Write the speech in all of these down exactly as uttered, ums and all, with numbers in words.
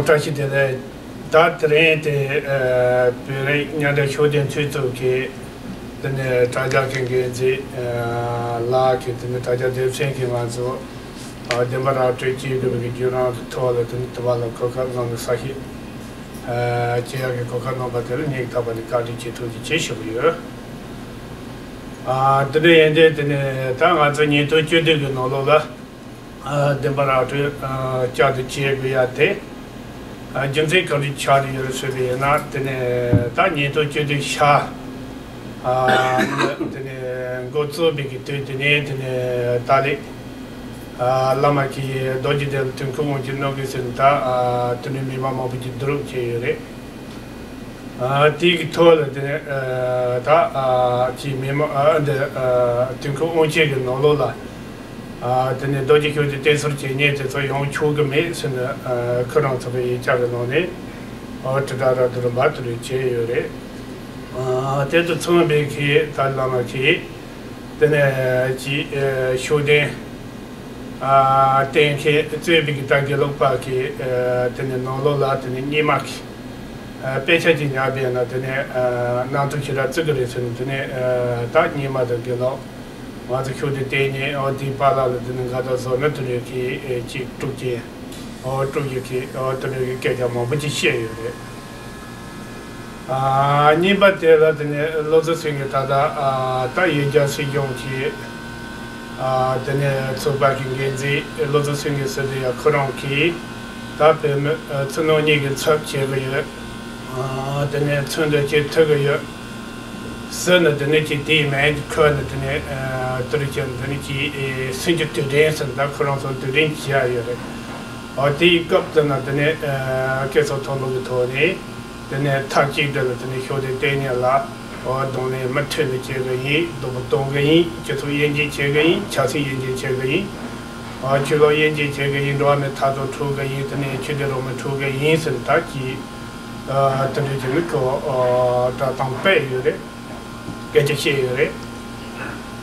བཀྲ་ཤིས་བདེ་ལེགས། ད་དེ་རིང་དེ་ཨ་བོད་རིགས་མཉམ་འབྲེལ་ཤུགས་ལྡན་མཐུན་ཚོགས་ཀྱི་དེ་ནས་དྲ་རྒྱ་གི་འགན་འཛིན་ཨ་ལགས་ཀྱིས་དེ་ནས་དྲ་རྒྱ་སྡེ་ཚན་གྱིས་ང་ཚོ་ཨ་བདེན་པ་ར་སྤྲོད་བྱེད་དགོས་པའི་བརྒྱུད་རིམ་གྱི་ཐོག་ལ་དེ་ནས་དུ་བ་ལ་གོ་སྐབས་གནང་ནས་ས་ཞིག་ཨ་བྱེད་ཡག་གི་གོ་སྐབས་གནང་པ་དེ་ལ་སྙིང་ཐག་པ་ནས་བཀའ་དྲིན་ཆེ་ཐུགས་རྗེ་ཆེ་ཞུ་གི་ཡོད། ཨ་དེ་འདྲ་ཡིན་དུས་དེ་ནས་ད་ང་ཚོ་ཉིས་སྟོང་བཅུ་བདུན་གྱི་ནང་ལོགས་ལ། ཨ་བདེན་པ་ར་སྤྲོད་ཨ་བསྐྱར་དུ་བྱེད་དགོས་ཡ་དེ། ཨ་རྒྱུ་མཚན་ག་རེ་ཆགས་ཡོད་རེད་ཟེར་བ་ཡིན་ན། དེ་ནས་ད་ཉིས་སྟོང་བཅུ་བདུན་ཤར་ཨ་དེ་ནས་འགོ་བཙུགས་པའི་གི་དུས་དེ་ནས་དེ་ནས་ཏཱ་ལའི་ཨ་བླ་མ་གིས་རྡོ་རྗེ་གདན་ལ་དུས་འཁོར་དབང་ཆེན་གནང་དགོས་ཟེར་ནས་ད་ཨ་དེ་ནས་མི་མང་མང་པོ་ཅིག་བསྡུ་རུབ་བྱས་ཡོད་རེད། ཨ་དེའི་གི་ཐོག་ལ་དེ་ནས་ཨ་ད་ཨ་ཅིག་མི་མང་ཨ་འདི་ཨ་དུས་འཁོར་དབང་ཆེན་གྱི་ནང་ལོགས་ལ་ཨ་དེ་ནས་རྡོ་རྗེ་ཤུགས་ལྡན་བསྟེན་གསོལ་བྱེད་མཁན་དེ་ཚོ་ཡོང་ཆོག་གི་མེད་ཟེར་ནས་ཨ་ཁོ་རང་ཚོ་གི་ཡིག་ཆ་གི་ནང་ནས་ཨ་དྲིལ་བསྒྲགས་ར་དུ་རིམ་པ་དུ་རུ་བྱས་ཡོད་རེད། ཨ་དེ་དུ་མཚོན་པའི་གི་ད་བླ་མ་གིས་དེ་ནས་ཅིག་ཨ་ཤུགས་ལྡན་ཨ་བསྟེན་མཁན་གཙོས་པའི་གི་ད་དགེ་ལུགས་པ་གི་ཨ་དེ་ནས་ནང་ལོགས་ལ་དེ་ནས་རྙིང་མ་གི་ཨ་དཔེ་ཆ་ཅིག་ཉར་བས་ན་དེ་ནས་ཨ་གནང་ཐུབ་ཞེ་དྲག་བརྩི་གི་རེད་ཟེར་ནས། དེ་ནས་ཨ་ད་རྙིང་མ་དང་དགེ་ལུགས་ང་ཚོ་ཤུགས་ལྡན་བསྟེན་མཁན་ཨོ་དེའི་པཱ་ལགས་ལ་དེ་ནས་འགལ་ཟླ་བཟོ་ན་དེ་འདྲའི་གི་ཨེ་ཅིག་དཀྲུག་རྐྱེན་ཨོ་དཀྲུག་རྒྱུ་གི་ཨོ་དེ་འདྲའི་གི་སྐད་ཆ་མང་པོ་ཅིག་བཤད་ཡོད་རེད། ཨ་གཉིས་པ་དེ་ལ་དེ་ནས་བློ་བཟང་སེང་གེ་ད་ལྟ་ཨ་ད་ཡུལ་གྱར་སྲིད་སྐྱོང་གི་ཨ་དེ་ནས་ཚོགས་པ་གི་འགན་འཛིན་བློ་བཟང་སེང་གེ་ཟེར་དེ་ཡང་ཁོ་རང་གིས་ད་བོད་མི་ཨ་ཕྱི་ནང་གཉིས་ཀྱི་ཚབ་བྱེད་གི་ཡོད། ཨ་དེ་ནས་ཚུར་འདི་བྱེད་ཐུབ་གི་ཡོད་ཟེར་ནས། དེ་ནས་ཀྱི་དེའི་མིང་ཁོ་ནས་དེ་ནས་ཨ་དེ་རུ་ཀྱང་དེ་ནས་ཀྱི་ཨེ་སེང་གེ་དུས་དྲན་ཟེར་ད་ཁོ་རང་ཚོ་དུས་དྲན་བྱེད་ཡ་ཡོད་རེད། ཨ་དེའི་སྐབས་དེ་ན་དེ་ནས་ཨ་སྐད་གསང་མཐོན་པོ་གི་ཐོག་ནས། དེ་ནས་མཐའ་གཅིག་ཏུ་ལ་དེ་ནས་ཤུགས་ལྡན་བསྟེན་མཁན་ལ་འོ་གདོང་ལེན་མུ་མཐུད་ནས་བྱེད་གི་ཡིན། སྡུག་པོ་གཏོང་གི་ཡིན། སྤྱི་ཚོགས་དབྱེ་འབྱེད་བྱེད་གི་ཡིན། ཆབ་སྲིད་དབྱེ་འབྱེད་བྱེད་གི་ཡིན། འོ་ཆོས་ལུགས་དབྱེ་འབྱེད་བྱེད་གི་ཡིན། འགྲོ་བ་མིའི་ཐོབ་ཐང་འཕྲོག་གི་ཡིན། དེ་ནས་ཆོས་དད་རང་མོས་འཕྲོག་གི་ཡིན་ཟེར་ད་ཀྱི་ཨ་དེ་འདྲའི་བྱས་ནས་ཁོ་ཨ་བསྒྲགས་གཏམ་སྤེལ་ཡོད་རེད། སྐད་ཆ་བཤད་ཡོད་རེད།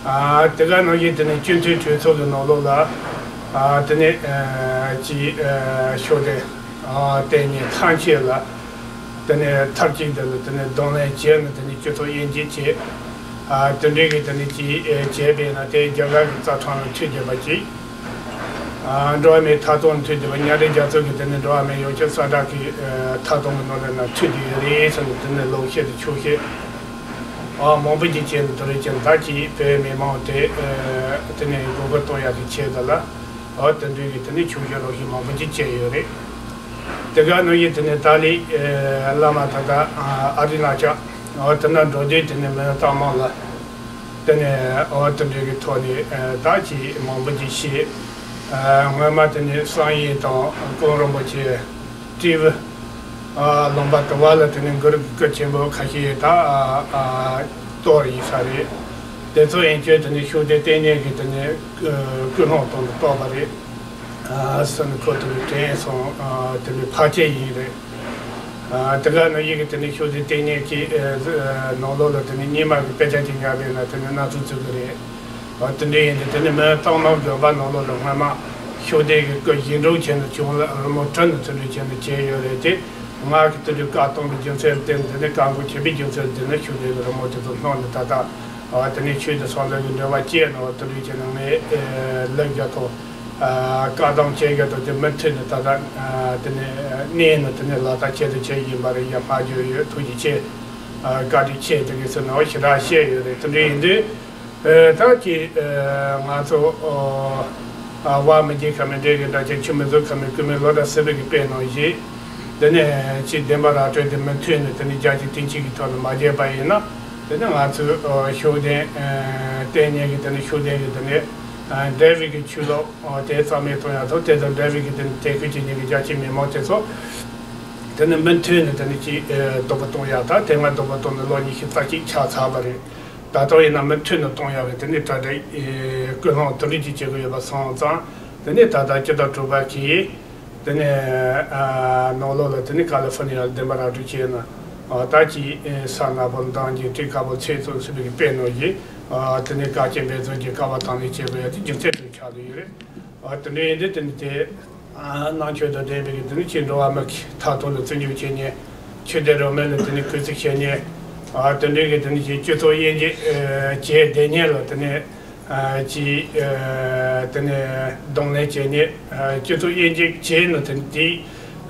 ཨ་དེ་ག་ནང་བཞིན་དེ་ནས་སྤྱི་འཐུས་གྲོས་ཚོགས་ཀྱི་ནང་ལོགས་ལ་ཨ་དེ་ནས་ཨ་ཅིག་ཨ་ཤུགས་ལྡན་ཨ་བསྟེན་མཁན་ཐམས་ཅད་ལ་དེ་ནས་མཐའ་གཅིག་ཏུ་ལ་དེ་ནས་གདོང་ལེན་བྱས་ནས། དེ་ནས་སྤྱི་ཚོགས་དབྱེ་འབྱེད་བྱས། ཨ་དེ་འདྲའི་གི་དེ་ནས་ཅིག་ཨ་བྱས་པས་ན་དེ་རྒྱ་གར་གྱི་རྩ་ཁྲིམས་ལ་མཐུན་བསྡད་པ་ཅིག་ཨ་འགྲོ་བ་མིའི་ཐོབ་ཐང་མཐུན་བསྡད་པ། མཉམ་འབྲེལ་རྒྱལ་ཚོགས་ཀྱི་དེ་ནས་འགྲོ་བ་མིའི་ཡོངས་ཁྱབ་གསལ་བསྒྲགས་ཀྱི་ཨ་ཐོབ་ཐང་གི་ནང་ལ་ན་མཐུན་བསྡད་ཡོད་རེད་ཟེར་ནས། དེ་ནས་ལོག་བཤད་དེ་ཆོག་བཤད་ཨ་མང་པོ་ཅིག་བྱས་ནས། དེ་རིང་ཅིག་ད་ཅིག་བོད་མི་མང་དེ་ཨ་དེ་ནས་མགོ་སྐོར་གཏོང་ཡག་གི་ཆེད་དུ་ལ་ཨ་དེ་འདྲའི་གི་དེ་ནས་ཆོག་བཤད་ལོག་བཤད་མང་པོ་ཅིག་བྱས་ཡོད་རེད། དེ་ག་ནང་བཞིན་དེ་ནས་ཏཱ་ལའི་ཨ་བླ་མ་ད་ལྟ་ཨ་ཨ་རི་ལ་ཆགས། ཨ་དེ་ན་འགྲོ་དུས་དེ་ནས་མི་སྟག་མོ་ལ་དེ་ནས་ཨ་དེ་འདྲའི་གི་ཐོག་ནས་ཨ་ད་ཅིག་མང་པོ་ཅིག་བཤད། ཨ་སྔོན་མ་དེ་ནས་བསམ་ཡས་དང་ཀོང་རིན་པོ་ཆེ། སྤྲེའུ། ཨ་ལུང་པ་དུ་བ་ལ་དེ་ནས་གུ་རུ་གི་སྐུ་ཆེན་པོ་ཁ་ཤས་ད་ཨ་ཨ་གཏོར་ཡིན་ས་རེད། དེ་ཚོ་ཡན་ཆད་དེ་ནས་ཤུགས་ལྡན་བསྟེན་མཁན་གྱི་དེ་ནས་ཨ་ཀུན་སློང་དང་གཏོར་བ་རེད། ཨ་ཟེར་ནས་ཁོ་དེ་ནས་དྲན་སོང་། ཨ་དེ་ནས་ཕལ་ཆེར་ཡིན་རེད། ཨ་དེ་ག་ནང་བཞིན་གྱི་དེ་ནས་ཤུགས་ལྡན་བསྟེན་མཁན་གྱི་ཨ་ནང་ལོགས་ལ་དེ་ནས་རྙིང་མ་གི་དཔེ་ཆ་ཅིག་ཉར་བས་ན་དེ་ནས་སྣ་ཚོགས་བཙུགས་གི་རེད། ཨ་དེ་འདྲ་ཡིན་དུས་དེ་ནས་མི་སྟག་མོ་དགོན་པ་ནང་ལོགས་ལ་སྔོན་མ་ཤུགས་ལྡན་གྱི་སྐུ་བཞེངས་སྐྲུན་བྱས་ནས་བྱུང་ལ་རི་མོ་བྲིས་ནས་དེ་འདྲ་བྱས་ནས་བྱས་ཡོད་རེད་དེ། ང་གིས་དེ་འདྲའི་བཀའ་གཏོང་གི་རྒྱུ་མཚན་དེ་འདི་ནས་བཀའ་འགུག་བྱས་པའི་རྒྱུ་མཚན་དེ་ནི་ཤུགས་ལྡན་གྱི་རི་མོ་དེ་ཚོ་བསྣམས་ནས་ད་ལྟ་ཨ་དེ་ནས་ཆོས་དང་ཕྱག་ལེན་གྱི་འབྲེལ་བ་བཅད་ནས་དེ་འདྲ་བྱས་ནས་ངས་ཨེ་ལེགས་རྒྱ་དང་ཨ་བཀའ་གདམས་བཅས་རྒྱ་དང་དེ་མུ་མཐུད་ནས་ད་ལྟ་ཨ་དེ་ནས་གནས་ནས་དེ་ནས་ལག་བསྟར་བྱེད་དུ་བྱེད་བཞིན་པ་རེད། ཡ་མ་བརྗོད་ཡོད། ཐུགས་རྗེ་ཆེ། ཨ་བཀའ་དྲིན་ཆེ་དེ་གི་ཟེར་ནས་ཞེ་དྲག་བཤད་ཡོད་རེད། དེ་འདྲ་ཡིན་དུས། ཨེ་ད་ཅི་ཨེ་ང་ཚོ་ཨོ་ཨ་བ་མི་རྒྱལ་ཁ་མི་འདྲེ་གི་འདྲ་ཅན་ཆུ་མི་འཛུལ་ཁ་མི་རྐུན་མི་ལོ་འདྲ་སྲིད་པའི་གི་དཔེ་ནང་བཞིན། དེ་ནས་ཅི་བདེན་པ་ར་སྤྲོད་དེ་མུ་མཐུད་ནས་དེ་ནས་རྒྱལ་སྤྱི་དེང་ཕྱིན་གི་ཐོག་ནས་མ་བརྗེད་པ་ཡིན་ན། དེ་ནས་ང་ཚོས་ཨོ་ཤུགས་ལྡན་ཨེ་བསྟེན་མཁན་གི་དེ་ནས་ཤུགས་ལྡན་གི་དེ་ནས་ཨ་འབྲེལ་བའི་གི་ཆོས་ལུགས་ཨོ་དེ་རྩ་མེད་གཏོང་ཡ་དང་། དེ་དང་འབྲེལ་བའི་གི་དེ་ནས་དད་གུས་བྱེད་མཁན་གི་རྒྱལ་སྤྱིའི་མི་མང་དེ་ཚོ་དེ་ནས་མུ་མཐུད་ནས་དེ་ནས་ཅི་ཨེ་སྡུག་པོ་གཏོང་ཡ་དང་། དེ་སྔ་སྡུག་པོ་བཏང་ནས་ལོ་ཉི་ཤུ་རྩ་གཅིག་ཆགས་ཚར་བ་རེད། ད་ལྟ་ཡིན་ན་མུ་མཐུད་ནས་གཏོང་ཡག་གི་དེ་ནས་གྲ་སྒྲིག་ཨེ་ཀུན་སློང་དེ་འདྲ་ཅིག་བྱེད་དགོས་ཡོད་པ་སོང་ཙང་། དེ་ནས་ད་ལྟ་སྤྱི་ཟླ་དྲུག་པ་གི་དེ་ནས་ཨ་ནང་ལོགས་ལ་དེ་ནས་ཀ་ལི་ཧྥོར་ནི་ཡ་ལ་བདེན་པ་ར་སྤྲོད་བྱས་ན། ཨ་ད་ཅི་ཨེ་ས་ན་བོ་འདང་གི་དྲི་ཁ་བོ་ཚེ་བཙོན་ཟེར་བའི་དཔེ་ནང་བཞིན། ཨ་དེ་ནས་བཀའ་སྤྱི་འབད་བརྩོན་གྱི་སྐལ་བ་དང་ལེན་བྱེད་དགོས་ཡ་དེ་རྒྱུ་མཚན་དུ་ཆགས་ལ་ཡོད་རེད། ཨ་དེ་འདྲ་ཡིན་དུས་དེ་ནས་དེ། ནང་ཆོས་དང་ལྡན་པའི་དེ་ནི་ཆེས་འགྲོ་བ་མི་གི་མཐར་ཐུག་ལ་བརྩི་འཇོག་བྱེད་མཁན། ཆོས་དད་རང་མོས་ལ་དེ་ནི་གུས་བརྩི་བྱེད་མཁན། དེ་འདྲའི་གི་དེ་ནི་ཆེས་སྤྱི་ཚོགས་དབྱེ་འབྱེད་བྱས་བསྡད་མཁན་ལ་དེ་ནི་ཅིག་དེ་ནི་གདོང་ལེན་བྱེད་མཁན། སྤྱི་ཚོགས་དབྱེ་འབྱེད་བྱས་ནས་དེ་ནི་དེའི་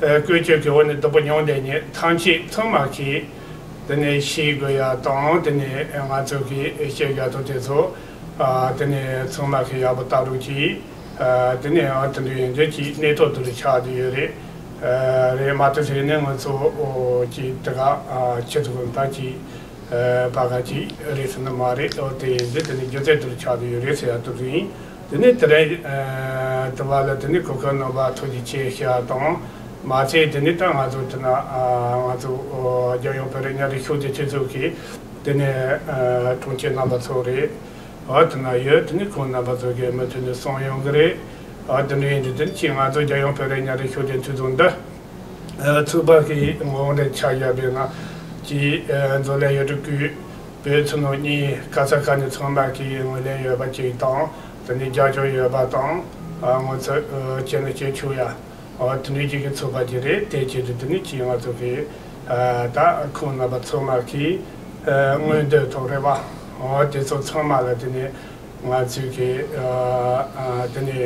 བཀོལ་སྤྱོད་ཀྱི་འོག་ནས་སྡུག་པོ་མྱོང་བསྡད་མཁན་ཐམས་ཅད་ཚང་མ་གིས་དེ་ནི་ཤེས་དགོས་ཡ་དང་། དེ་ནི་ང་ཚོ་གིས་ཤེས་དགོས་ཡ་དང་དེ་ཚོ་དེ་ནི་ཚང་མ་གིས་ཡག་པོ་ལྟ་རོགས་གྱིས། དེ་ནས་ཨ་དེ་འདྲ་ཡིན་དུས་ཀྱི་གནས་ཐོག་ཏུ་ཆགས་བསྡད་ཡོད་རེད། རེད་མ་གཏོགས་ཟེར་ནས་ང་ཚོ་ཅིག་དེ་ག་ཆེད་དུ་གོམ་སྟངས་ཀྱི་བར་ག་ཅིག་རེད་ཟེར་ན་མ་རེད། ཨོ་དེ་ཡིན་དུས་དེ་ནས་སྒྱུ་རྩལ་དུ་ཆགས་བསྡད་ཡོད་རེད་ཟེར་ཡ་དེ་ཚོ་ཡིན། དེ་ནས་དེ་རིང་དེ་བ་ལ་དེ་ནས་གོ་སྐབས་གནང་བ་ཐུགས་རྗེ་ཆེ་ཞུ་ཡ་དང་། མ་ཚད་དེ་ནས་ད་ང་ཚོ་དེ་ན་ང་ཚོ་རྒྱལ་ཡོངས་བོད་རིགས་མཉམ་འབྲེལ་ཤུགས་ལྡན་མཐུན་ཚོགས་ཀྱི་དེ་ནས་དྲུང་ཆེ་རྣམ་པ་ཚོ་རེད། ཨ་དེ་ན་ཡོད། དེ་ནི་ཁོང་རྣམ་པ་ཚོ་གིས་མུ་མཐུད་ནས་གསུང་ཡོང་གི་རེད། ཨ་དེ་འདྲ་ཡིན་དུས་དེ་ནི་ཅིག་ང་ཚོ་རྒྱལ་ཡོངས་བོད་རིགས་མཉམ་འབྲེལ་ཤུགས་ལྡན་མཐུན་ཚོགས་འདི་ཚོགས་པ་གི་ངོ་བོ་འདྲ་ཆགས་བཞག་པས་ན། ཅིག་འཛམ་གླིང་ཡུལ་གྲུ་དགུ་བོད་མཚོ་ནུབ་གཉིས་ག་ས་ག་ནས་ཚང་མ་གིས་ངོས་ལེན་ཡོད་པ་ཅིག་དང་། དེ་ནི་རྒྱབ་སྐྱོར་ཡོད་པ་དང་། ཨ་ངོ་ཚ་བྱས་ན་བྱེད་ཆོག་ཡ། ཨོ་དེ་འདྲའི་ཅིག་གི་ཚོགས་པ་ཅིག་རེད། དེ་བྱེད་དུས་དེ་ནི་ཅིག་ང་ཚོ་གི་ཨ་ད་ཁོང་རྣམ་པ་ཚང་མ་གི་ཨ་མངོན་འདོད་ཐོག་རེད་བ། ཨོ་དེ་ཚོ་ཚང་མ་ལ་དེ་ནི་ང་ཚོས་གི་ཨ་ཨ་དེ་ནི་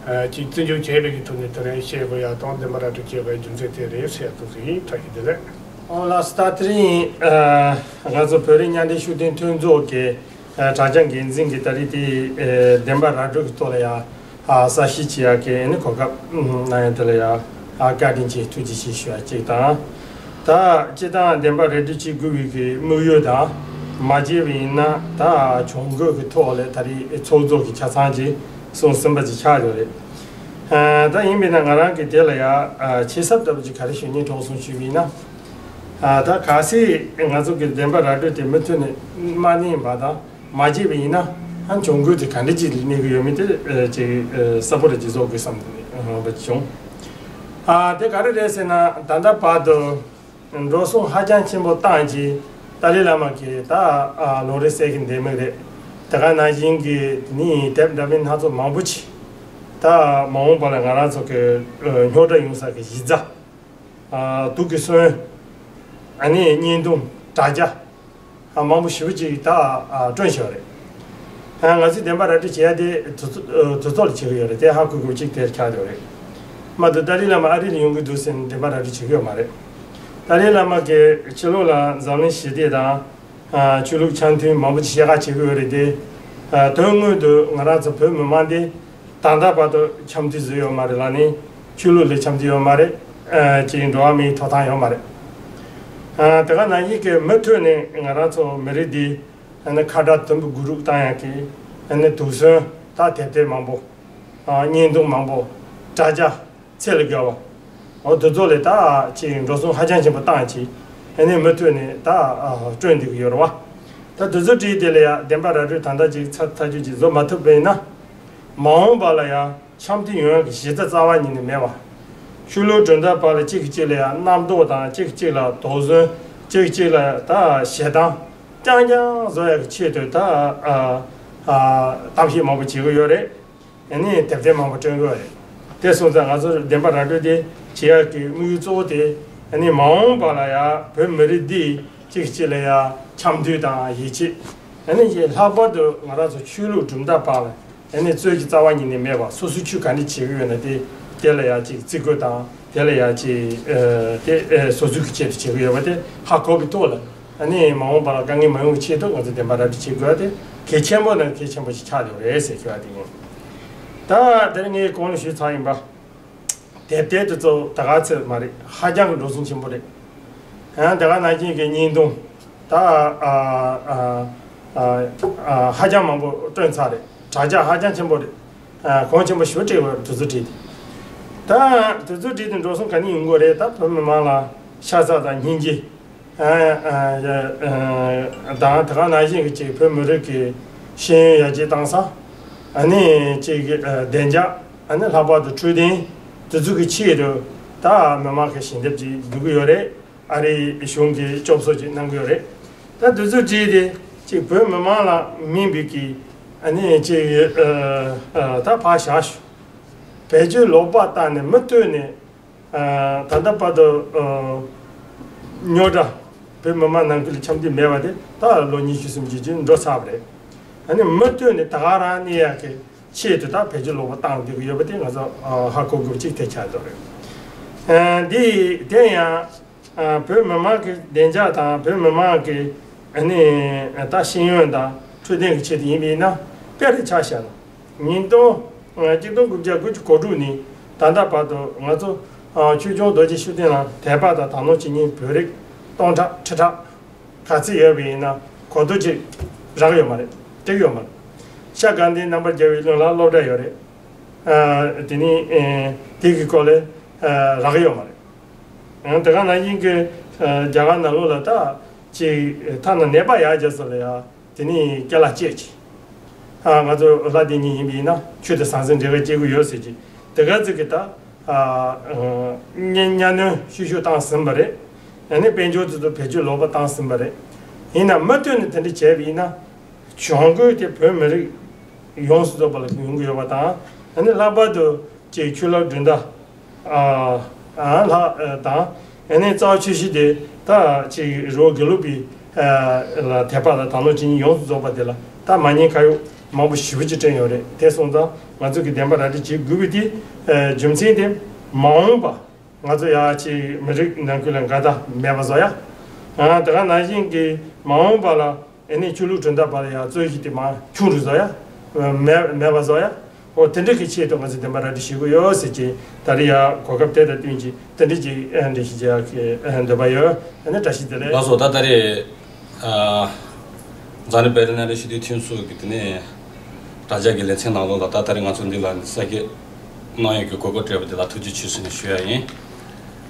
ཨ་ཅིག་བརྩི་འཇོག་བྱས་པའི་གི་ཐོག་ནས་དེ་རིང་བཤད་དགོས་ཡ་དང་། བདེན་པ་ར་སྤྲོད་བྱེད་པའི་རྒྱུ་མཚན་དེ་རེད་ཟེར་ཡ་ཐུགས་སུ་ཡིན། བཀྲ་ཤིས་བདེ་ལེགས། ཨོ་ལགས་སོ། ད་དེ་རིང་ཨ་ང་ཚོ་བོད་རིགས་མཉམ་འབྲེལ་ཤུགས་ལྡན་མཐུན་ཚོགས་ཀྱི་ཨ་དྲ་རྒྱ་འགན་འཛིན་གྱིས་ད་རེས་དེ་ཨ་བདེན་པ་ར་སྤྲོད་ཀྱི་ཐོག་ལ་ཡ་ཨ་གསལ་བཤད་བྱེད་ཡག་གི་ཨ་ནི་གོ་སྐབས་གནང་ཡ་དེ་ལ་ཡ་ཨ་བཀའ་དྲིན་ཆེ་ཐུགས་རྗེ་ཆེ་ཞུ་ཡ་གཅིག་དང་། ད་སྤྱིར་བཏང་བདེན་པ་ར་སྤྲོད་བྱེད་དགོས་པའི་གི་དམིགས་ཡུལ་དང་མ་བྱས་པ་ཡིན་ན་ད་གྱོང་གུན་གྱི་ཐོག་ལ་ད་རེས་ཚོགས་གཙོ་གི་ཆ་ཚང་ཅིག་གསུངས་ཟིན་པ་ཅིག་ཆགས་ཡོད་རེད། ཨ་ད་ཡིན་པས་ན་ང་རང་གི་དེ་ལ་ཡ་ཨ་ཆེ་ཚབ་ལྟ་བུ་ཅིག་ག་རེ་ཞུ་སྙིང་བྲོ་སོང་ཞུས་པ་ཡིན་ན། ཨ་ད་གལ་སྲིད་ང་ཚོ་གི་བདེན་པ་ར་སྤྲོད་དེ་མུ་མཐུད་ནས་མ་གནང་བ་དང་མ་བྱས་པ་ཡིན་ན། ཨ་གྱོང་གུན་དེ་ག་འདྲ་ཅིག་གནས་ཀྱི་ཡོད་མེད་དེ་ཨ་ཅིག་ཨ་གསལ་པོ་རེ་ཅིག་བཟོ་དགོས་བསམ་པ་བྱུང་། ཨ་དེ་ག་རེ་རེད་ཟེར་ན། ད་ལྟ་བར་དུ་འགྲོ་སོང་ཧ་ཅང་ཆེན་པོ་བཏང་རྗེས་ཏཱ་ལའི་བླ་མ་གིས་ད་ཨ་ལོ་རེ་གསལ་གྱི་འདེམས་མི་རེད། དེ་ག་ནང་བཞིན་གྱི་དེ་ནི་དེབ་འདྲ་མིན་སྣ་ཚོགས་མང་པོ་ཅིག་ད་མ་འོངས་པ་ལ་ང་རང་ཚོ་གི་ཨ་རྙོག་དྲ་ཡོང་ས་གི་གཞི་རྩ། ཨ་དུག་གི་སོན། ཨ་ནི་བརྙན་ཐུང་དྲ་རྒྱ། ཨ་མང་པོ་ཞེ་པོ་ཅིག་ད་ཨ་བསྐྲུན་བཞག་རེད། ཨ་ང་ཚོས་བདེན་པ་ར་སྤྲོད་བྱེད་ཡ་དེ་དུས་ཚོད་ཨ་དུས་ཚོད་ལ་བྱེད་ཀྱི་ཡོད་རེད། དེ་ཧ་གོ་དགོས་གཅིག་དེར་ཆགས་ཡོད་རེད། མ་གཏོགས་ཏཱ་ལའི་བླ་མ་ཨ་རི་ལ་ཡོང་གི་འདུག་ཟེར་ནས་བདེན་པ་ར་སྤྲོད་བྱེད་ཀྱི་ཡོད་མ་རེད། ཏཱ་ལའི་བླ་མ་གིས་ཕྱི་ལོགས་ལ་འཛམ་གླིང་ཞི་བདེ་དང་ཨ་ཆོས་ལུགས་འཆམ་མཐུན་མང་པོ་ཅིག་བཤད་ཁ་བྱེད་ཀྱི་ཡོད་རེད་དེ། ཨ་དོན་དངོས་དུ་ང་རང་ཚོ་བོད་མི་མང་དེ་ད་ལྟ་བར་དུ་འཆམ་མཐུན་བཟོས་ཡོད་མ་རེད་ལ་ནི། ཆོས་ལུགས་ལ་འཆམ་མཐུན་ཡོད་མ་རེད། ཨ་ཅིག་འགྲོ་བ་མིའི་ཐོབ་ཐང་ཡོད་མ་རེད། ཨ་དེ་ག་ནང་བཞིན་གྱི་མུ་མཐུད་ནས་ང་རང་ཚོ་མི་རིགས་འདི་ཨ་ནི་ཁ་བྲལ་དུམ་བུ་སྒུལ་རུག་བཏང་ཡག་གི་ཨ་ནི་དུག་སོན་ད་དེབ་ཐེར་མང་པོ། ཨ་བརྙན་ཐུང་མང་པོ། དྲ་རྒྱ་ཚད་ལས་བརྒལ་བ། འོ་དེ་ཚོ་ལས་ད་ཅིག་འགྲོ་སོང་ཧ་ཅང་ཆེན་པོ་བཏང་ཅིག་ཨ་ནི་མུ་མཐུད་ནས་ད་ཨ་བསྐྲུན་བསྡད་ཀྱི་ཡོད་རེད་བ། ད་དེ་ཚོ་བྲིས་དེ་ལ་ཡ་བདེན་པ་ར་སྤྲོད་ད་ལྟ་ཅིག་ཚ་ཐག་ཆོད་ཅིག་བཟོ་མ་ཐུབ་པ་ཡིན་ན། མ་འོངས་པ་ལ་ཡ་འཆམ་མཐུན་ཡོང་ཡག་གི་གཞི་རྩ་རྩ་བ་ཉིད་ནས་མེད་པ། ཆོས་ལུགས་གྲུབ་མཐའ་བར་ལ་གཅིག་གིས་གཅིག་ལ་ཡ་རྣམ་རྟོག་དང་། གཅིག་གིས་གཅིག་ལ་དོགས་ཟོན། གཅིག་གིས་གཅིག་ལ་ད་ཞེ་སྡང་རྐྱང་རྐྱང་བཟོ་ཡག་གི་ཆེད་དུ་ད་ཨ་ཨ་གཏམ་བཤད་མང་པོ་བྱེད་ཀྱི་ཡོད་རེད། ཨ་ནི་དེབ་ཐེར་མང་པོ་བསྐྲུན་དགོས་རེད། དེ་སོང་ཙང་ང་ཚོ་བདེན་པ་ར་སྤྲོད་དེ་བྱེད་ཡག་གི་དམིགས་ཡུལ་གཙོ་བོ་དེ། ཨ་ནི་མ་འོངས་པ་ལ་ཡ་བོད་མི་རིགས་འདི་གཅིག་གཅིག་ལ་ཡ་འཆམ་མཐུན་དང་ཡིད་ཆེས། ཨ་ནི་ལྷག་པར་དུ་ང་རང་ཚོ་ཆོས་ལུགས་གྲུབ་མཐའ་བར་ལ་ཨ་ནི་རྩོད་ཀྱི་རྩ་བ་ཉིད་ནས་མེད་པ། སོ་སོའི་ཆོས་ག་འདྲ་བྱེད་ཀྱི་ཡོད་ན་དེ་དེ་ལ་ཡ་ཅིག་བརྩི་བཀུར་དང་། དེ་ལ་ཡ་ཅིག་ཨ་དེ་ཨ་སོ་སོའི་གི་ཆེད་དུ་བྱེད་ཀྱི་ཡོད་པ་དེ་ཧ་གོ་བའི་ཐོག་ལ། ཨ་ནི་མ་འོངས་པ་ལ་དཀའ་ངལ་མ་ཡོང་བའི་ཆེད་དུ་ང་ཚོ་བདེན་པ་ར་སྤྲོད་བྱེད་དགོས་པ་དེ་གལ་ཆེན་པོ་ནང་གལ་ཆེན་པོ་ཞིག་ཆགས་ཡོད་རེད་ཟེར་ཞུ་བ་དེ་ཡིན། ད་དེ་རིང་ངས་གོང་ལ་ཞུས་ཚར་ཡིན་པ། དེབ་ཐེར་དེ་ཚོ་ད་ག་ཚོད་མ་རེད། ཧ་ཅང་གི་འགྲོ་སོང་ཆེན་པོ་རེད། ཨ་དེ་ག་ནང་བཞིན་གྱི་བརྙན་ཐུང་ད་ཨ་ཨ་ཨ་ཨ་ཧ་ཅང་མང་པོ་བསྐྲུན་ཚར་རེད། དྲ་རྒྱ་ཧ་ཅང་ཆེན་པོ་རེད། ཨ་གོང་ཆེན་པོ་ཞེ་པོ་སྤྲད་ཡོད་རེད། དེ་ཚོ་བྲིས་ཏེ། ད་དེ་ཚོ་བྲིས་ཏེ་འགྲོ་སོང་ག་ནས་ཡོང་གི་རེད། ད་བོད་མི་མང་ལ་ཤ་ཚ་དང་སྙིང་རྗེ། ཨ་ཨ་ཨ་དང་དེ་ག་ནང་བཞིན་གྱི་ཅིག་བོད་མི་རིགས་ཀྱི་ཤེས་ཡོན་ཡར་རྒྱས་བཏང་ས། ཨ་ནི་ཅིག་ཨ་བདེ་འཇགས། ཨ་ནི་ལྷག་པར་དུ་འཕྲོད་བསྟེན་དེ་ཚོ་གི་ཆེད་དུ་ད་མི་མང་གི་ཞལ་འདེབས་ཅིག་འབུལ་གྱི་ཡོད་རེད། ཨ་རིའི་གཞུང་གིས་སྐྱོབ་གསོ་ཅིག་གནང་གི་ཡོད་རེད། ད་དེ་ཚོ་བྲིས་ཏེ་ཅིག་བོད་མི་མང་ལ་མིན་པའི་གི་ཨ་ནི་ཅིག་ཨ་ཨ་ད་ཕར་བཞག་ཞུ། བེད་སྤྱོད་ལོག་པ་བཏང་ནས་མུ་མཐུད་ནས། ད་ལྟ་བར་དུ་རྙོག་དྲ་བོད་མི་མང་ནང་ཁུལ་ལ་འཆམ་མཐུན་མེད་པ་དེ་ད་ལོ་ཉི་ཤུ་སུམ་ཅུ་ཅིག་འགྲོ་ཚར་བ་རེད། ཨ་ནི་མུ་མཐུད་ནས་ད་ག་རང་གནས་ཡག་གི་ཆེད་དུ་ད་བེད་སྤྱོད་ལོག་པ་བཏང་བསྡད་ཀྱི་ཡོད་པ་དེ་ང་ཚོ་ཧ་གོ་དགོས་པ་གཅིག་དེ་ཆགས་འདུག་རེད། འདི་དེ་ཡང་བོད་མི་མང་གི་བདེ་འཇགས་དང་བོད་མི་མང་གི་ཨ་ནི་ད་ཤེས་ཡོན་དང་འཕྲོད་བསྟེན་གྱི་ཆེད་དུ་ཡིན་པ་ཡིན་ན། དཔེ་རེ་ཆ་བཞག་ན་ཉིས་སྟོང་གཅིག་སྟོང་དགུ་བརྒྱ་དགུ་བཅུ་གོ་དྲུག་ནས་ད་ལྟ་བར་དུ་ང་ཚོ་ཆོས་སྐྱོང་རྡོ་རྗེ་ཤུགས་ལྡན་ལ་དད་པ་དང་དག་སྣང་བྱེད་མཁན་བོད་རིགས་སྟོང་ཕྲག་ཁྲི་ཕྲག་ག་ཚོད་ཡོད་པ་ཡིན་ན་གོ་བསྡུར་ཅིག་རག་ཡོད་མ་རེད། བསྒྲིགས་ཡོད་མ་རེད། ཤར་དགའ་ལྡན་རྣམ་པར་རྒྱལ་བའི་གླིང་ལ་སློབ་གྲྭ་ཡོད་རེད། དེ་ནི་དེ་གི་སྐོར་ལས་རག་ཡོད་མ་རེད། དེ་ག་ནང་བཞིན་གྱི་རྒྱ་གར་ནང་ལོགས་ལ་ད་ཅིག་ཐ་ན་ནད་པ་ཡར་རྒྱས་ས་ལ་ཡ་དེ་ནི་སྐྱེ་ལ་སྐྱེས་ཀྱི། ང་ཚོ་ལྷ་སྡེ་གཉིས་ཡིན་པ་ཡིན་ན་ཆོས་དང་ཟང་ཟིང་འབྲེལ་བ་སྐྱེ་གི་ཡོད་ཟེར་གྱི། དེ་ག་ཚོད་ཀྱི་ད་གཉའ་གནོན་ཤུགས་ཤུགས་བཏང་ཟིན་པ་རེད། ཡང་ན་དཔལ་འབྱོར་དེ་ཚོ་བེད་སྤྱོད་ལོག་པ་བཏང་ཟིན་པ་རེད། ཡིན་ན་མུ་མཐུད་ནས་དེ་འདྲ་བྱས་པ་ཡིན་ན་གྱོང་གུན་དེ་བོད་མི་རིགས་ཡོངས་སུ་རྫོགས་པ་ལ་ཡོང་གི་ཡོད་པ་དང་། ཡང་ན་ལྷག་པར་དུ་ཅིག་ཆོས་ལུགས་གྲུབ་མཐའ་ལྷག་དང་། ཡང་ན་རྩ་བ་ཆོས་བཞི་དེ་ད་ཅིག་རི་བོ་དགེ་ལུགས་པའི་ལ་དད་པ་དང་དག་སྣང་བྱེད་མཁན་ཡོངས་སུ་རྫོགས་པ་དེ་ལ་ད་མ་ཉེས་ཁ་གཡོགས་མང་པོ་ཞེ་པོ་ཅིག་བསྐྲུན་ཡོད་རེད། དེ་སོང་ཙང་ང་ཚོ་གི་བདེན་པ་ར་སྤྲོད་བྱེད་དགོས་པའི་དེ་རྒྱུ་མཚན་དེ་མ་འོངས་པ་ང་ཚོ་ཡ་ཅིག་མི་རིགས་ནང་ཁུལ་ལ་འགལ་ཟླ་མེད་པ་བཟོ་ཡ། དེ་ག་ནང་བཞིན་གྱི་མ་འོངས་པ་ལ་ཨེ་ནི་ཆོས་ལུགས་གྲུབ་མཐའ་བར་ལ་ཡ་རྩོད་གཞི་དེ་མར་ཆུང་རུ་བཟོ་ཡ། མེད་མེད་པ་བཟོ་ཡ། འོ་དེ་འདྲ་གི་ཆེད་དུ་ང་ཚོས་བདེན་པ་ར་སྤྲོད་བྱེད་དགོས་ཡོད་ཟེར་གྱི། ད་རེས་ཡ་གོ་སྐབས་དེ་དང་བསྟུན་གྱི་དེ་འདྲ་ཅིག་འགྲེལ་བཤད་རྒྱག་གི་འདོད་པ་ཡོད། ཨ་ནི་བཀྲ་ཤིས་བདེ་ལེགས། ལགས་སོ། ད་ད་རེས་འཛམ་གླིང་བོད་རིགས་མཉམ་འབྲེལ་སྤྱི་འཐུས་མཐུན་ཚོགས་ཀྱི་དེ་ནས་དྲ་རྒྱ་གི་ལེ་ཚན་ནང་ལོགས་ལ་ད་ད་རེས་ང་ཚོ་འདི་ལ་གསལ་བཤད་གནང་ཡས་ཀྱི་གོ་སྐབས་སྤྲད་པ་དེ་ལ་ཐུགས་རྗེ་ཆེ་ཟེར་ནས་ཞུ་ཡ་ཡིན།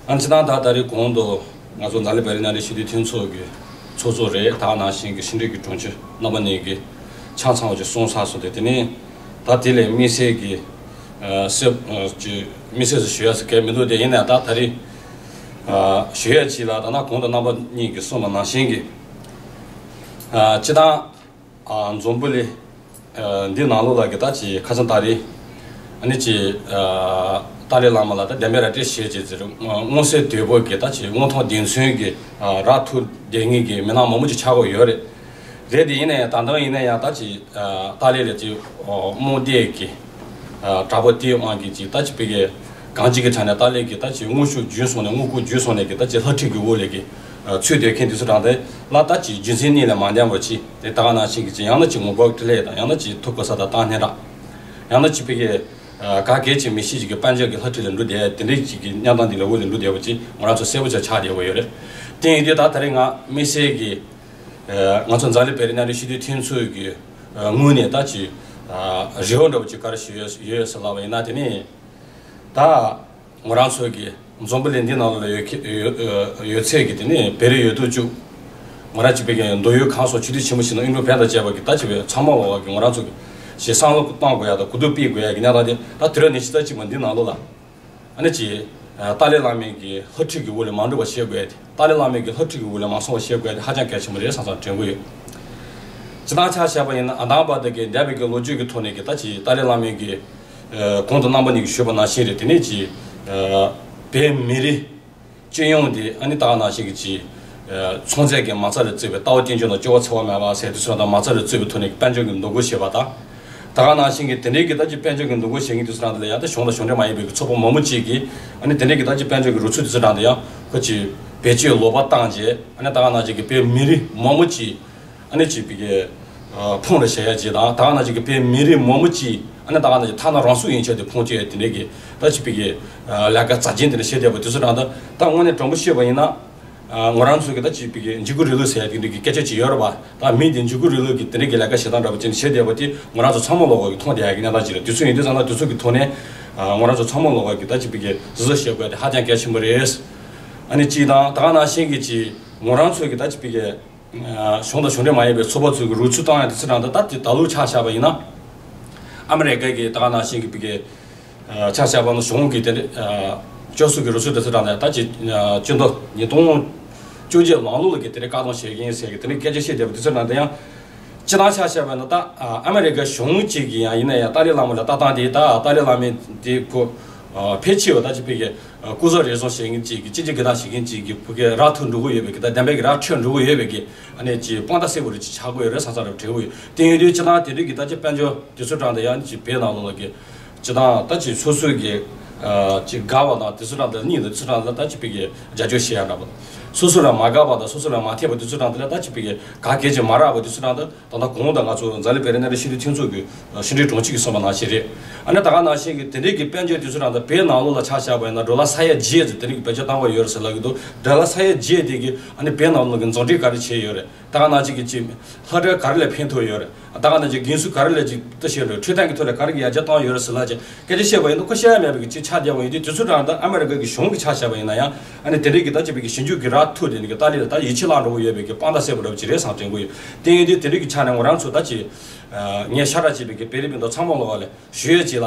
ཨ་ནི་སྤྱིར་བཏང་ད་ད་རེས་གོང་དུ་ང་ཚོ་འཛམ་གླིང་བོད་རིགས་མཉམ་འབྲེལ་སྤྱི་འཐུས་མཐུན་ཚོགས་ཀྱི་ཚོགས་གཙོ་རེད། ད་ནང་བཞིན་གྱི་ཕྱི་འབྲེལ་གྱི་དྲུང་ཆེ་རྣམ་པ་གཉིས་ཀྱིས་ཆ་ཚང་བ་ཅིག་གསུངས་ཚར་སོང་སྟེ། དེ་ནས་ད་དེ་ལས་དམིགས་བསལ་གྱི་ཨ་གསལ་ཨ་ཅིག་དམིགས་བསལ་ཞིག་ཞུ་ཡ་ཟེར་གྱི་མི་འདུག་དེ་ཡིན་ནའི་ད་ད་རེས་ཨ་ཞུ་ཡ་ཅིག་ལ། ད་ནང་གོང་དུ་རྣམ་པ་གཉིས་ཀྱིས་གསུངས་པ་ནང་བཞིན་གྱི་ཨ་སྤྱིར་བཏང་ཨ་འཛམ་བུ་གླིང་ཨ་འདི་ནང་ལོགས་ལ་གི་ད་ཅིག་ཁ་སང་ད་རེས་ཨ་ནི་ཅིག་ཨ་ཏཱ་ལའི་བླ་མ་ལ་ད་བདེན་པའི་ར་སྤྲོད་བྱེད་ཅེས་ཟེར། མངོན་གསལ་དོད་པོ་གི་ད་ཅིག་དངོས་མཐོང་བདེན་འཚོལ་གྱི་ཨ་ར་ཐུག་བསྡད་མཁན་གྱི་མི་སྣ་མང་པོ་ཅིག་ཆགས་ཀྱི་ཡོད་རེད། རེད་དེ་ཡིན་ན་ཡང་ད་ལྟ་ཡིན་ན་ཡང་ད་ཅིག་ཨ་ཏཱ་ལའི་ལ་ཅིག་ཨ་རྨོངས་དད་ཀྱི་ཨ་དྲག་པོ་དེའི་དབང་གིས་ཅིག་ད་ཅིག་བོད་ཀྱི་གང་ཅིག་གི་ཆ་ནས་ཏཱ་ལའི་གི་ད་ཅིག་དངོས་ཤུགས་བརྒྱུད་སོང་ནས་དངོས་ལྐོག་བརྒྱུད་སོང་ནས་གི་ད་ཅིག་ལྷ་ཁྲིད་ཀྱི་འོག་ལ་གི་ཨ་ཚུད་བསྡད་མཁན་དེ་ཚོ་རང་དེ་ལ་ད་ཅིག་རྒྱུ་མཚན་གཉིས་ལས་མ་འདས་པ་ཅིག་དེ་ད་ག་ནང་བཞིན་གྱི་ཅིག་ཡང་ན་ཅིག་ངོ་རྒོལ་འཕྲིན་ལས་དང་། ཡང་ན་ཅིག་ཐོབ་གོ་ས་དང་ཏང་སྙན་གྲགས། ཡང་ན་ཅིག་བོད་ཀྱི་ཨ་ག་གེ་ཅིག་མི་ཤེས་ཅིག་གི་དཔལ་འབྱོར་གྱི་ལྷ་ཁྲིད་ལ་འགྲོ་བསྡད་དེ་འདྲའི་ཅིག་གི་གནས་སྟངས་འདི་ལ་འོག་ལ་འགྲོ་བསྡད་པ་ཅིག་ང་རང་ཚོ་གསལ་པོ་ཆགས་ཆགས་བསྡད་ཡོད་རེད། དེ་ཡིན་དུས་ད་ད་རེས་ང་དམིགས་བསལ་གྱི་ཨ་ང་ཚོ་འཛམ་གླིང་བོད་རིགས་མཉམ་འབྲེལ་སྤྱི་འཐུས་མཐུན་ཚོགས་ཀྱི་ཨ་ངོས་ནས་ད་ཅིག་ཨ་རེ་བ་འདྲ་བོ་ཅིག་ག་རེ་ཞུ་ཡོད་ཡོད་ཟེར་ལབ་པ་ཡིན་ན། དེ་ནི་ད་ང་རང་ཚོ་གི་འཛམ་བུ་གླིང་འདི་ནང་ལ་ཡོད་ཁེ་ཡོད་ཡོད་ཚད་ཀྱི་དེ་ནི་བོད་རིགས་ཡོད་དོ་ཅོག་ང་རང་ཅིག་བོད་ཀྱི་མདོ་དབུས་ཁམས་གསུམ་སྤྱི་འཐུས་ཆེན་མོ་ཞིག་ནང་ཨིན་ཌི་པེན་ཌེན་ཊི་བྱས་པ་གི་ད་ཅིག་བོད་ཚང་མ་ལོག་པ་གི་ང་རང་ཚོ་གི་ཞེ་བསམ་བློ་གཏོང་དགོས་ཡ་དང་གོ་བསྡུར་སྤེལ་དགོས་ཡ་གི་གནས་སྟངས་དེ་ད་དུས་རབས་ཉི་ཤུ་རྩ་གཅིག་པ་འདི་ནང་ལོགས་ལ། ཨ་ནི་ཅིག་ཨ་ཏཱ་ལའི་བླ་མའི་གི་ལྷ་ཁྲིད་ཀྱི་འོག་ལ་མ་འགྲོ་བ་བྱེད་དགོས་ཡ་དེ། ཏཱ་ལའི་བླ་མའི་གི་ལྷ་ཁྲིད་ཀྱི་འོག་ལ་མ་སོང་བ་བྱེད་དགོས་ཡ་དེ་ཧ་ཅང་གལ་ཆེན་པོ་རེད་བསམ་བསམ་དྲན་གྱི་ཡོད། སྤྱིར་བཏང་ཆ་བཞག་པ་ཡིན་ན་ཨ་དང་པ་དེ་གི་འདས་པའི་གི་ལོ་རྒྱུས་ཀྱི་ཐོག་ནས་གི་ད་ཅིག་ཏཱ་ལའི་བླ་མའི་གི་ཨ་གོང་དུ་རྣམ་པ་གཉིས་ཀྱིས་ཞུས་པ་ནང་བཞིན་རེད། དེ་ནས་ཅིག་ཨ་བོད་མི་རིགས་སྤྱི་ཡོངས་དེ་ཨ་ནི་ད་ག་ནང་བཞིན་གྱི་ཅིག་ཨ་ཚོང་རྫས་ཀྱི་མ་རྩ་ལ་བརྩིས་པའི་ལྟ་བ་རྟེན་འབྱུང་དང་སྐྱོ་བ་འཚེ་བ་མེད་པ་ཟེར་དུས་ཚོད་དང་མ་རྩ་ལ་བརྩིས་པའི་ཐོག་ནས་དཔལ་འབྱོར་གྱི་འདུ་འགོད་བྱེད་པ་དང་། ད་ག་ནང་བཞིན་གྱི་དེ་འདྲའི་གི་ད་ཅིག་དཔལ་འབྱོར་གྱི་འདུ་འགོད་བྱེད་མཁན་དེ་ཚོ་རང་དེ་ལ་ཡང་ད་གཞུང་དང་གཞུང་འབྲེལ་མ་ཡིན་པའི་གི་ཚོགས་པ་མང་པོ་ཅིག་གིས་ཨ་ནི་དེ་འདྲའི་གི་ད་ཅིག་དཔལ་འབྱོར་གྱི་རོགས་ཚུགས་དེ་ཚོ་རང་དེ་ཡང་ཁོ་ཅིག་བེད་སྤྱོད་ལོག་པ་བཏང་རྗེས་ཨ་ནི་ད་ག་ནང་བཞིན་གྱི་བོད་མི་རིགས་མང་པོ་ཅིག་ཨ་ནི་ཅིག་བི་གི་ཕུང་ལ་བཞག་ཡ་ཅིག་དང་། ད་ག་ནང་བཞིན་གྱི་བོད་མི་རིགས་མང་པོ་ཅིག་ཨ་ནི་ད་ག་ནང་བཞིན་ཐ་ན་རང་སྲོག་ཡན་ཆད་དེ་ཕུང་བྱས་དེ་འདྲའི་གི་ད་ཅིག་བི་གི་ལས་ཀ་རྩ་ཆེན་དེ་འདྲ་བྱེད་བསྡད་པ་དེ་ཚོ་རང་ད་ད་དངོས་གནས་དྲང་པོ་བཤད་པ་ཡིན་ན། ང་རང་ཚོ་གི་ད་ཅིག་བི་གི་འཇིགས་སྐུལ་རིང་ལུགས་ཟེར་ཡ་དེ་འདྲ་གི་སྐད་ཆ་ཅིག་ཡོད་རེད་པ། ད་མི་དེ་འཇིགས་སྐུལ་རིང་ལུགས་ཀྱི་དེ་འདྲ་གི་ལས་ཀ་བྱེད་སྟངས་འདྲ་པོ་ཅིག་བྱེད་བསྡད་པ་དེ་ང་རང་ཚོ་ཚང་མ་ལོག་གི་མཐོང་བསྡད་ཡ་གི་གནས་སྟངས་ཅིག་རེད། དུས་ཚོད་ཡིན་དུས་ཙང་ན་དུས་ཚོད་ཀྱི་ཐོག་ནས་ང་རང་ཚོ་ཚང་མ་ལོག་གི་ད་ཅིག་བི་གི་གཟབ་གཟབ་བྱེད་དགོས་ཡ་དེ་ཧ་ཅང་གལ་ཆེན་པོ་རེད། ཨ་ནི་གཅིག་དང་ད་ག་ནང་བཞིན་གི་ཅིག་ང་རང་ཚོ་གི་ད་ཅིག་བི་གི་གཞུང་དང་གཞུང་འབྲེལ་མ་ཡིན་པའི་ཚོགས་པ་ཚོ་གི་རོགས་ཚུགས་བཏང་ཡ་དེ་ཚོ་རང་ད་ད་དེ་ད་ལོ་ཆ་བཞག་པ་ཡིན་ན་ཨ་མི་རི་ཀ་གི་ད་ག་ནང་བཞིན་གི་བི་གི་ཆ་བཞག་པ་ན་གཞུང་གི་དེ་འདྲ་སྐྱོབ་གསོ་གི་རོགས་ཚུགས་དེ་ཚོ་རང་ད་ད་ཅིག་སྤྱི་ཟླ་ཉིས་སྟོང་བཅོ་བརྒྱད་ལང་ལོ་ལ་གི་དེ་འདྲ་བཀག་སྡོམ་བྱེད་ཀྱི་ཡིན་ཟེར་གི་དེ་འདྲ་སྐད་ཆ་བཤད་བསྡད་པ་དེ་ཚོ་རང་ད་ཡང་ སྤྱིར་བཏང་ཆ་བཞག་པ་ན་ད་ཨ་མེ་རི་ཀ་གཞུང་གཅིག་གིས་ཡང་ཡིན་ན་ཡང་ཏཱ་ལའི་བླ་མ་ལ་ལྟ་སྟངས་དེ། ད་ཏཱ་ལའི་བླ་མ་དེ་ཁོ་ཕལ་ཆེ་བ་ད་ཅིག་ཕ་གི་ལྐོག་ཟ་རུལ་སུངས་བྱེད་མཁན་གཅིག་གིས། སྤྱི་རྒྱུ་སྒེར་བདག་བྱེད་མཁན་གཅིག་གིས་ཕ་གི་ར་ཐུག་འགྲོ་གི་ཡོད་པའི་གི། ད་བདེན་པའི་གི་ར་འཕྲོད་འགྲོ་གི་ཡོད་པའི་གི། ཨ་ནི་ཅིག་དཔང་རྟགས་གསལ་པོ་རེ་ཅིག་ཆགས་ཀྱི་ཡོད་རེད་བསམ་བསམ་རེ་དྲན་གྱི་ཡོད། དེ་ཡིན་དུས་སྤྱིར་བཏང་དེ་འདྲའི་གི་ད་ཅིག་དཔལ་འབྱོར་དེ་ཚོ་གྲས་དང་ཡང་ཅིག་བོད་ནང་ལོགས་ལ་གི་སྤྱིར་བཏང་ད་ཅིག་སོ་སོའི་གི་ཅིག་དགའ་བ་དང་དེ་ཚོ་གྲས་དང་གཉིས་དང་དེ་ཚོ་གྲས་ལ་ད་ཅིག་ཕ་གི་རྒྱབ་སྐྱོར་བྱེད་ཡ་འདྲ་པོ་དང་། སོ་སོ་ལ་མ་དགའ་བ་དང་སོ་སོ་ལ་མ་འཐད་པ་དེ་ཚོ་གྲས་དེ་ལ་ད་ཅིག་ཕ་གི་ག་གེ་ཅིག་མ་རག་པ་དེ་ཚོ་གྲས་དེ། ད་ལྟ་གོང་དུ་ང་ཚོ་འཛམ་གླིང་བོད་རིགས་མཉམ་འབྲེལ་སྤྱི་འཐུས་མཐུན་ཚོགས་ཀྱི་ཕྱི་འབྲེལ་དྲུང་ཆེ་གིས་གསུངས་པ་ནང་བཞིན་རེད། ཨ་ནི་ད་ག་ནང་བཞིན་གྱི་དེ་འདྲའི་གི་དཔལ་འབྱོར་དེ་ཚོ་གྲས་དེ་བོད་ནང་ལོགས་ལ་ཆ་བཞག་པ་ཡིན་ན་ཌོ་ལར་ས་ཡ་བརྒྱད་ཙམ་དེ་འདྲའི་གི་བེད་སྤྱོད་བཏང་གི་ཡོད་རེད་ཟེར་ལབ་ཀྱི་འདུག་ཌོ་ལར་ས་ཡ་བརྒྱད་དེ་གིས་ཨ་ནི་བོད་ནང་ལོགས་ཀྱི་འཛུགས་སྐྲུན་ག་རེ་བྱས་ཡོད་རེད། ད་ག་ནང་བཞིན་གྱི་ཅིག་སློབ་གྲྭ་ག་རེ་ལ་ཕན་ཐོགས་ཡོད་རེད། ད་ག་ནང་བཞིན་རྒན་གསོ་ག་རེ་ལ་ཅིག་ལྟ་བྱས་རེད། འཕྲོད་བསྟེན་གྱི་ཐོག་ལ་ག་རེ་གི་ཡར་རྒྱས་བཏང་ཡོད་རེད་ཟེར་ལབ་ཅིག་སྐད་ཆ་བཤད་པ་ཡིན་ན་ཁོ་བཤད་ཡ་མེད་པའི་གི་ཅིག་ཆགས་བསྡད་པ་ཡིན་དུས། དེ་ཚོ་གྲས་དེ་ཨ་མེ་རི་ཀ་གི་གཞུང་གི་ཆ་བཞག་པ་ཡིན་ན་ཡང་ཨ་ནི་དེ་འདྲའི་གི་ད་ཅིག་ཕ་གི་ཞིབ་འཇུག་གི་ར་ཐུག་དེ་འདྲའི་གི་ཏཱ་ལའི་ལ་ད་ཡིད་ཆེས་བརླག་འགྲོ་གི་ཡོད་པའི་གི་དཔང་རྟགས་གསལ་པོ་འདྲ་པོ་ཅིག་རེད་བསམ་དྲན་གྱི་ཡོད། དེ་ཡིན་དུས་དེ་འདྲའི་གི་ཆ་ནས་ང་རང་ཚོ་ད་ཅིག་ངས་ཤ་ཁྲག་གཅིག་པའི་གི་བོད་རིགས་སྤུན་ཟླ་ཚང་མ་ལོག་ལ་ཞུ་ཡས་ཅིག་ལ།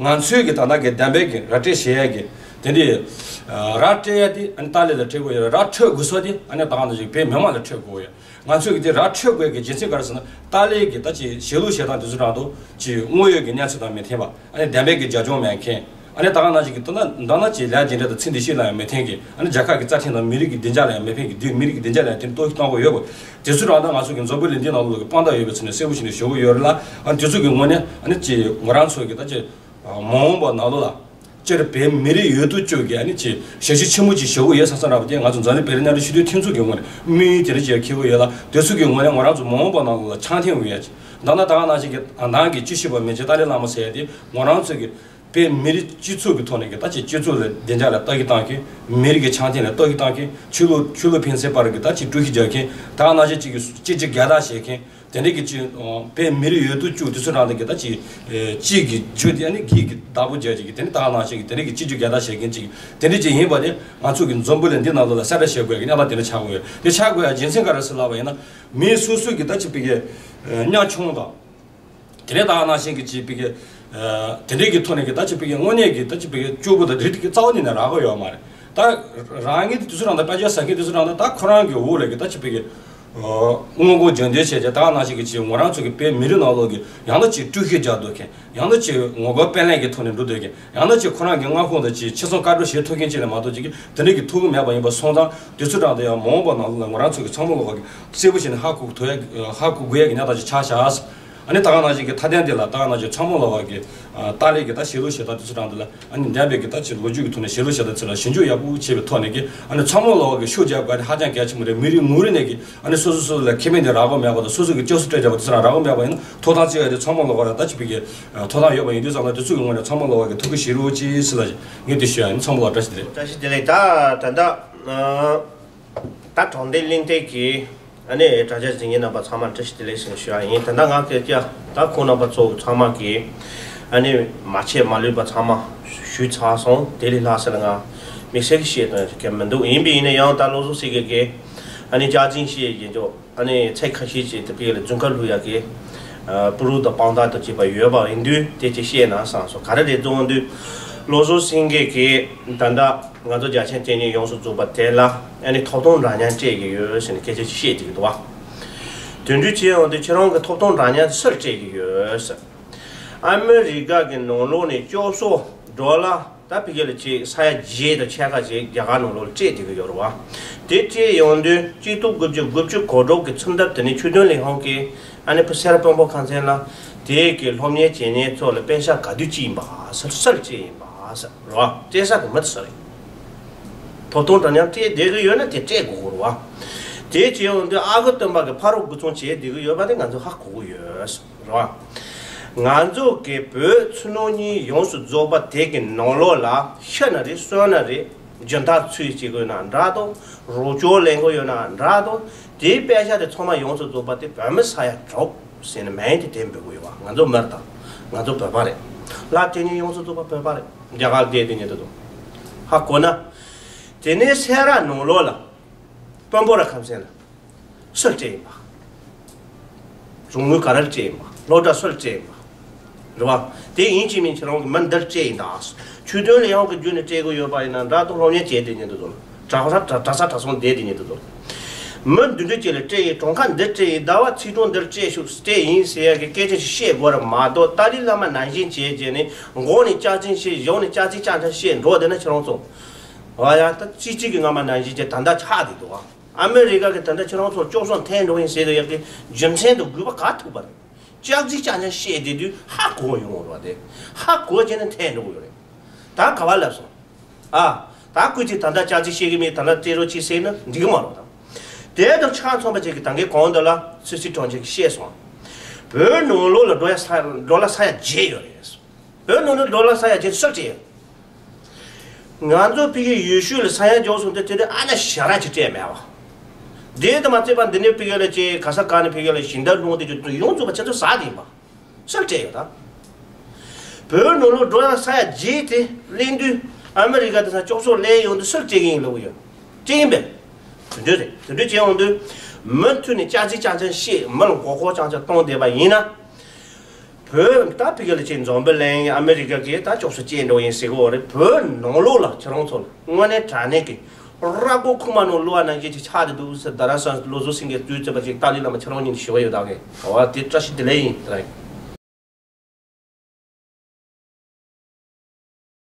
ང་ཚོའི་གི་ད་ལྟ་གི་བདེན་པའི་གི་ར་སྤྲོད་བྱེད་ཡས་གི་དེ་འདྲའི་ར་སྤྲོད་ཡས་དེ་ཨ་ནི་ཏཱ་ལའི་ལ་སྤྲོད་དགོས་ཡོད་རེད། ར་འཕྲོད་དགོས་ས་དེ་ཨ་ནི་ད་ག་ནང་བཞིན་བོད་མི་མང་ལ་འཕྲོད་དགོས་ཡོད། ང་ཚོས་ཀྱི་དེ་ར་འཕྲོད་དགོས་ཀྱི་རྒྱུ་མཚན་ག་རེ་ཟེར་ན། ཏཱ་ལའི་གི་ད་ཅིག་བྱེད་ལུགས་བྱེད་སྟངས་དེ་ཚོ་གྲས་དེ་ཅིག་དངོས་ཡོད་ཀྱི་གནས་ཚུལ་དང་མི་མཐུན་པ། ཨ་ནི་བདེན་པའི་གི་རྒྱབ་ལྗོངས་མེད་མཁན། ཨ་ནི་ད་ག་ནང་བཞིན་གྱི་ད་ན་ད་ན་ཅིག་ལས་རྒྱུ་འབྲས་དང་ཚིག་འདི་ཤེས་ལ་ཡང་མི་མཐུན་མཁན། ཨ་ནི་རྒྱལ་ཁབ་ཀྱི་རྩ་ཁྲིམས་དང་མི་རིགས་ཀྱི་བདེ་འཇགས་ལ་ཡང་མི་ཕན་མཁན། དེ་མི་རིགས་ཀྱི་བདེ་འཇགས་ལ་ཡང་དེ་གཏོར་བཤིག་གཏོང་གི་ཡོད་པ། དེ་ཚོ་གྲས་དེ་ང་ཚོ་གི་འཛམ་བུ་གླིང་འདི་ནང་ལོགས་ཀྱི་དཔང་རྟགས་ཡོད་པའི་ཚུལ་ནས་གསལ་པོ་ཞིག་ནས་ཞུ་གི་ཡོད་རེད་ལ། ཨ་ནི་དེ་ཚོ་གི་ངོས་ནས་ཨ་ནི་ཅིག་ང་རང་ཚོ་གི་ད་ཅིག་མ་འོངས་པ་ནང་ལོགས་ལ། སྤྱིར་བོད་མི་རིགས་ཡོད་དོ་ཅོག་གི་ཨ་ནི་ཅིག་ཞབས་ཞུ་ཆེན་པོ་ཅིག་ཞུ་གི་ཡོད་བསམ་བསམ་འདྲ་པོ་དེ་ང་ཚོ་འཛམ་གླིང་བོད་རིགས་མཉམ་འབྲེལ་སྤྱི་འཐུས་མཐུན་ཚོགས་ཀྱི་ངོས་ནས་དམིགས་ཡུལ་དེ་འདྲ་ཅིག་འཁྱེར་གྱི་ཡོད་ལ། དེ་ཚོ་གི་ངོས་ནས་ང་རང་ཚོ་མ་འོངས་པ་ནང་ལོགས་ལ་འཆམ་མཐུན་ཡོང་ཡ་ཅིག་ད་ལྟ་ད་ག་ནང་བཞིན་གྱི་ནང་གི་སྤྱི་ཞབས་པ་མེ་བྱེ་ཏཱ་ལའི་བླ་མ་ཟེར་ཡ་དེ་ང་རང་ཚོ་གི་བོད་མི་རིགས་སྤྱི་ཚོགས་ཀྱི་ཐོག་ནས་ཀྱི་ད་ཅིག་སྤྱི་ཚོགས་ལ་བདེ་འཇགས་ལ་ལྟ་སྐྱོང་བཏང་མཁན། མི་རིགས་ཀྱི་འཆམ་མཐུན་ལ་ལྟ་སྐྱོང་བཏང་མཁན། ཆོས་ལུགས་ཆོས་ལུགས་ཕན་ཚུན་བར་གྱི་ད་ཅིག་དཀྲུག་ཤིང་རྒྱག་མཁན། ད་ག་ནང་བཞིན་ཅིག་གི་གཅིག་གཅིག་རྒྱལ་དར་བྱེད་མཁན། དེ་འདྲའི་གི་ཅིག་བོད་མི་རིགས་ཡོད་དོ་ཅོག་དེ་ཚོ་གྲས་དེ་གི་ད་ཅིག་གཅིག་གི་ཆོས་དེ་ཨ་ནི་གཅིག་གི་བདག་པོ་རྒྱག་ཅིག་གི་དེ་འདྲའི་ད་ག་ནང་བཞིན་གྱི་དེ་འདྲའི་གི་གཅིག་གཅིག་རྒྱལ་དར་བྱེད་མཁན་ཅིག་དེ་འདྲའི་ཅིག་ཡིན་པ་དེ་ང་ཚོ་གི་འཛམ་བུ་གླིང་འདི་ནང་ལོགས་ལ་གསལ་བསྒྲགས་བྱེད་དགོས་ཀྱི་གནས་སྟངས་དེ་འདྲ་ཆགས་ཀྱི་ཡོད། དེ་ཆགས་དགོས་ཡ་རྒྱུ་མཚན་ག་རེ་ཟེར་ལབ་པ་ཡིན་ན། མི་སོ་སོའི་གི་ད་ཅིག་ཕ་གི་ཉམ་ཆུང་དང་། དེ་ནས་ད་ག་ནང་བཞིན་གྱི་ཅིག་ཕ་གི་དེ་འདྲའི་གི་ཐོག་ནས་གི་ད་ཅིག་ཕ་གི་དངོས་གནས་གི་ད་ཅིག་ཕ་གི་སྐྱོ་པོ་དང་རིགས་དེ་གི་རྩ་བ་ནས་ནས་རག་གི་ཡོད་མ་རེད། ད་རང་ཉིད་དེ་ཚོ་གྲས་དེ་དཔལ་འབྱོར་ཟ་མཁན་དེ་ཚོ་གྲས་དེ་ད་ཁོ་རང་གི་འོག་ལ་གི་ད་ཅིག་ཕ་གི་དངུལ་སྒོར་འཇོན་འདོད་བྱས་ཀྱི་ད་ག་ནང་བཞིན་གི་ཅིག་ང་རང་ཚོ་གི་བོད་མི་རིགས་ནང་ལོགས་གི་ཡང་ན་ཅིག་དཀྲུག་ཤིང་རྒྱག་འདོད་མཁན། ཡང་ན་ཅིག་ངོ་རྒོལ་དཔེ་ལེན་གྱི་ཐོག་ནས་འགྲོ་སྡོད་མཁན། ཡང་ན་ཅིག་ཁོ་རང་གི་མངའ་ཁོངས་དང་ཅིག་ཕྱི་སྲུང་བཀའ་འགྲོ་བྱེད་ཐུབ་མཁན་ཅིག་ལས་མ་གཏོགས་ཅིག་གི་དེ་འདྲའི་གི་ཐུག་གི་མེད་པ་ཡིན་པ་སོང་ཙང་དེ་ཚོ་གྲས་དེ་ཡང་མ་འོངས་པ་ནང་ལོགས་ལ་ང་རང་ཚོ་གི་ཚང་མ་ལོག་གི་གསལ་པོ་བྱས་ནས་ཧ་གོ་ཐུབ་ཡ་ཧ་གོ་དགོས་ཡ་གི་གནས་སྟངས་ཅིག་ཆགས་ཤག་ཨ་ནི་ད་ག་ནང་བཞིན་གྱི་མཐའ་དོན་དེ་ལ་ད་ག་ནང་བཞིན་ཚང་མ་ལོག་གི་ཏཱ་ལའི་གི་ད་བྱེད་ལུགས་བྱེད་སྟངས་དེ་ཚོ་གྲས་དེ་ལ་ཨ་ནི་བདེན་པའི་གི་ད་ཅིག་ལོ་རྒྱུས་ཀྱི་ཐོག་ནས་བྱེད་ལུགས་བྱེད་སྟངས་དེ་ཚོ་ལ་ཞིབ་འཇུག་ཡག་པོ་བྱས་པའི་ཐོག་ནས་གི་ཨ་ནི་ཚང་མ་ལོག་གི་ཤུགས་རྒྱབ་དགོས་ཡ་དེ་ཧ་ཅང་གལ་ཆེན་པོ་རེད། མི་རིགས་ངོ་རེ་ནས་གི་ཨ་ནི་སོ་སོ་སོ་སོ་ལ་ཁེ་ཕན་དེ་རག་གི་མེད་པ་དང་སོ་སོ་གི་སྐྱོབ་གསོ་སྤྲད་བྱས་པ་དེ་ཚོ་རག་གི་མེད་པ་ཡིན་ན་ཐོབ་ཐང་རྩོད་ཡ་དེ་ཚང་མ་ལོག་གི་ད་ཅིག་ཕ་གི་ཐོབ་ཐང་ཡོད་པ་ཡིན་དུས་ཙམ་ལ་དེ་ཚོ་གི་ངོས་ནས་ཚང་མ་ལོག་གི་ཐུགས་ཁུར་བཞེས་རོགས་གྱིས་ཟེར་ལ་ངས་དེ་ཞུ་ཡ་ཡིན། ཚང་མ་ལོག་བཀྲ་ཤིས་བདེ་ལེགས། བཀྲ་ཤིས་བདེ་ལེགས། ད་ད་ད་ད་དྲང་བདེན་གླེང་སྟེགས་ཀྱི་ཨ་ནི་དྲ་རྒྱ་གཟིགས་མཁན་རྣམ་པ་ཚང་མ་བཀྲ་ཤིས་བདེ་ལེགས་ཟེར་ཞུ་ཡ་ཡིན། ད་ལྟ་ང་སྐད་ཆ་ད་ཁོང་རྣམ་པ་ཚོ་ཚང་མ་གིས་ཨ་ནི་མ་ཆད་མ་ལུས་པ་ཚང་མ་ཞུས་ཚར་སོང་། དེ་ལས་ལྷག་ཟེར་ལ་ང་དམིགས་བསལ་གྱི་བཤད་དོན་ཞིག་མི་འདུག་ཡིན་པས་ཡིན་ན་ཡང་ད་བློ་བཟང་སེང་གེ་གིས་ཨ་ནི་སྐྱག་རྫུན་བཤད་ཀྱི་འདུག་ཨ་ནི་ཚིག་ཁ་ཤས་ཅིག་དེ་ཕ་གི་ལ་རྫུན་ཁ་བླུག་ཡག་གི་ཨ་པུ་རུ་དང་དཔང་རྟགས་དང་བཅས་པ་ཡོད་པ་ཡིན་དུས་དེ་ཅིག་བཤད་ན་བསམ་སོང་། ག་རེ་རེད་འདུག་འོང་དུས་བློ་བཟང་སེང་གེ་གིས་ད་ལྟ་ང་ཚོ་རྒྱལ་ཆེན་བསྟེན་གཉིས་ཡོངས་སུ་རྫོགས་པ་དེ་ལ་ཨ་ནི་ཐོབ་ཐང་འདྲ་མཉམ་སྤྲད་ཀྱི་ཡོད་ཟེར་ནས་སྐད་ཆ་ཅིག་བཤད་ཀྱི་འདུག་བ། དེ་འདྲ་བྱས་འོང་དུས་ཁྱེད་རང་གི་ཐོབ་ཐང་འདྲ་མཉམ་དེ་སུར་སྤྲད་ཀྱི་ཡོད་ཟེར། ཨ་མི་རི་ཀ་གི་ནང་ལོགས་ནས་སྐྱོབ་གསོ་ཌོ་ལར་ད་ཕ་གི་ལ་ཅིག་ས་ཡ་བརྒྱད་དང་ཕྱེད་ཀ་ཅིག་རྒྱ་གར་ནང་ལོགས་ལ་སྤྲད་བསྡད་ཀྱི་ཡོད་རེད་བ། དེ་སྤྲད་ཡོང་དུས་གཅིག་སྟོང་དགུ་བརྒྱ་དགུ་བཅུ་གོ་དྲུག་གི་ཚུན་ཐབས་དེ་ནི་ཆོས་དོན་ལས་ཁུངས་ཀྱིས་ཨ་ནི་ཕ་སེ་ར་དཔོན་པོ་ཁང་ཚན་ལ་དེ་གི་སློབ་གཉེར་བྱེད་མཁན་ཚོ་ལ་པེ་ས་ག་དུས་ཅིག་ཡིན་པ་ཟེར་སུར་སྤྲད་ཡིན་པ་ཟེར་རེད་བ། སྤྲད་ས་གི་མི་དེ་སུ་རེད། ཐོབ་ཐང་འདྲ་མཉམ་སྤྲད་བསྡད་ཀྱི་ཡོད་ན་དེ་སྤྲད་དགོས་ཀྱི་རེད་བ། དེ་བྱས་ཡོང་དུས་ཨ་ཁུ་སྟོན་པ་གི་ཕ་རོལ་འབུ་ཚང་བྱས་བསྡད་ཀྱི་ཡོད་པ་དེ་ང་ཚོ་ཧ་གོ་གི་ཡོད། རེད་བ། ང་ཚོ་གི་བོད་ཕྱི་ནང་གཉིས་ཡོངས་སུ་རྫོགས་པ་དེ་གི་ནང་ལོགས་ལ་ཤི་ན་རེད་གསོན་ན་རེད་སྦྱིན་བདག་ཚུལ་བྱེད་དགོས་ན་འདྲ་དང་རོགས་སྐྱོར་ལེན་དགོས་ཡོད་ན་འདྲ་དང་དེའི་པད་ཤག་དེ་ཚང་མ་ཡོངས་སུ་རྫོགས་པ་དེ་བོད་མི་ས་ཡ་དྲུག་ཟེར་ནས་མིང་དེ་དེ་འབོད་གི་ཡོད་བ། ང་ཚོ་མི་རེད་ད། ང་ཚོ་བོད་པ་རེད། ལྷ་དེ་ནི་ཡོངས་སུ་རྫོགས་པ་བོད་པ་རེད། རྒྱ་གར་བསྡད་དེ་ཉིད་དུ་འདུག་ཧ་གོ་ན། དེ་ནས་སེ་ར་ནང་ལོགས་ལ་དཔོན་པོ་ར་ཁམས་ཚན་ལ། སུར་སྤྲད་ཡིན་པ། རོགས་དངུལ་ག་རེར་སྤྲད་ཡིན་པ། སློབ་གྲྭ་སུར་སྤྲད་ཡིན་པ། རེད་བ། དེ་ཡིན་གཅིག་མིན་གཅིག་རང་གི་མི་འདིར་སྤྲད་ཡིན་ད། ཆོས་དོན་ལས་ཁུངས་ཀྱི་བརྒྱུད་ནས་སྤྲད་དགོས་ཡོད་པ་ཡིན་ན་འདྲ་དང་སློབ་གཉེར་བྱས་དེ་ཉིད་དུ་འདུག་གྲྭ་ས་གྲྭ་གྲྭ་ས་གྲྭ་ཚང་བསྡད་དེ་ཉིད་དུ་འདུག་མི་འདི་འདྲ་ཅིག་ལ་སྤྲད་ཡིན། གྲོང་ཁ་འདི་སྤྲད་ཡིན། ཟླ་བ་ཚིགས་གྲོང་འདིར་སྤྲད་ཤོག་སྤྲད་ཡིན་ཟེར་ཡ་གི་སྐད་ཆ་ཞིག་བཤད་དགོས་ར་མ་གཏོགས། ཏཱ་ལའི་བླ་མ་ནང་བཞིན་བྱས་བྱས་ནས་མགོ་ནས་སྐྱག་རྫུན་བཤད། གཞུག་ནས་སྐྱག་རྫུན་རྐྱང་རྐྱང་བཤད་འགྲོ་བསྡད་ན་ཁྱེད་རང་ཚོ། ཨ་ཡ། ད་ཅི་ཅི་གི་སྔ་མ་ནང་བཞིན་བྱས་ད་ལྟ་ཆགས་བསྡད་འདུག་ཨ། ཨ་མི་རི་ཀ་གི་ད་ལྟ་ཁྱེད་རང་ཚོ་སྐྱོབ་གསོ་འཐེན་འགྲོ་ཡིན་ཟེར་དུས་ཡག་གི་རྒྱུ་མཚན་དང་དགོས་པ་ག་ཐུག་པ་རེད། སྐྱག་རྫུན་རྐྱང་རྐྱང་བཤད་བསྡད་དུས་ཧ་གོ་ཡོང་བ་རེད། ཧ་གོ་བྱས་ནས་འཐེན་འགྲོ་གི་ཡོད་རེད། ད་ག་བ་ལབ་སོང་། ཨ། ད་སྐུ་ཚེ་ད་ལྟ་སྐྱག་རྫུན་བཤད་གི་མེད། ད་ལྟ་སྤྲད་རོགས་གྱིས་ཟེར་ན་འགྲིག་གི་མ་རེད་དམ། དེ་དང་ཆ་མཚུངས་པ་ཅིག་གི་ད་གིན་གོང་དུ་ལ་སི་སི་གྲོང་ཁྱེར་གྱིས་བཤད་སོང་། བོད་ནང་ལོགས་ལ་འགྲོ་ཡ་ས་འགྲོ་ལ་ས་ཡ་བརྒྱད་ཡོད་རེད། བོད་ནང་ལ་འགྲོ་ལ་ས་ཡ་བརྒྱད་སུས་སྤྲད་ཡོད། ང་ཚོ་ཕ་གི་ཡུལ་ཤུལ་ལ་ས་ཡ་འཇོག་སོང་དུས་དེ་དུས་ཨ་ན་ཞ་ར་ཅིག་སྤྲད་མེད་པ། དེ་དུས་མ་ཚད་པ་འདི་ནས་ཕ་གི་ལ་ཅིག་ག་ས་ག་ནས་ཕ་གི་ལ་ཞིང་འབྲོག་སློང་དེ་ཚོ་ཡོངས་རྫོགས་པ་ཁྱེད་ཚོ་ཟ་དེ་ཡིན་པ། སུས་སྤྲད་ཡོད་ད། བོད་ནང་ལོགས་འགྲོ་ཡ་ས་ཡ་བརྒྱད་དེ་གླེང་དུས་ཨ་མི་རི་ཀ་དེ་ས་སྐྱོབ་གསོ་ལེན་ཡོང་དུས་སུས་སྤྲད་གི་ཡིན་ལབ་གི་ཡོད། སྤྲད་ཡིན་པས། དེ་འདྲ་རེད། དེ་འདྲ་བྱས་ཡོང་དུས་མུ་མཐུད་ནས་སྐྱག་རྫུན་རྐྱང་རྐྱང་བཤད། མི་ལ་མགོ་སྐོར་རྐྱང་རྐྱང་གཏོང་བསྡད་པ་ཡིན་ན། བོད་ད་ཕ་གི་ལ་ཅིག་འཛམ་བུ་གླིང་ཨ་མི་རི་ཀ་གིས་ད་སྐྱོབ་གསོ་སྤྲད་འགྲོ་ཡིན་ཟེར་གི་ཡོད་རེད། བོད་ནང་ལོགས་ལ་ཁྱེད་རང་ཚོ་ལ་དངོས་གནས་དྲང་གནས་ཀྱི་ར་སྒོ་ཁུག་མ་ནང་བླུགས་པ་ནང་བཞིན་ཅིག་ཆགས་བསྡད་འདུག་ཟེར། རྡ་རམ་ས་ལ་ལོ་གསར་ཚེས་བརྒྱད་དུས་ཚོད་པ་ཅིག་ཏཱ་ལའི་བླ་མ་ཁྱེད་རང་ཉིད་ཞུ་བ་ཡོད་ད་གི། འོ་དེ་བཀྲ་ཤིས་བདེ་ལེགས་ཡིན་ད་གི།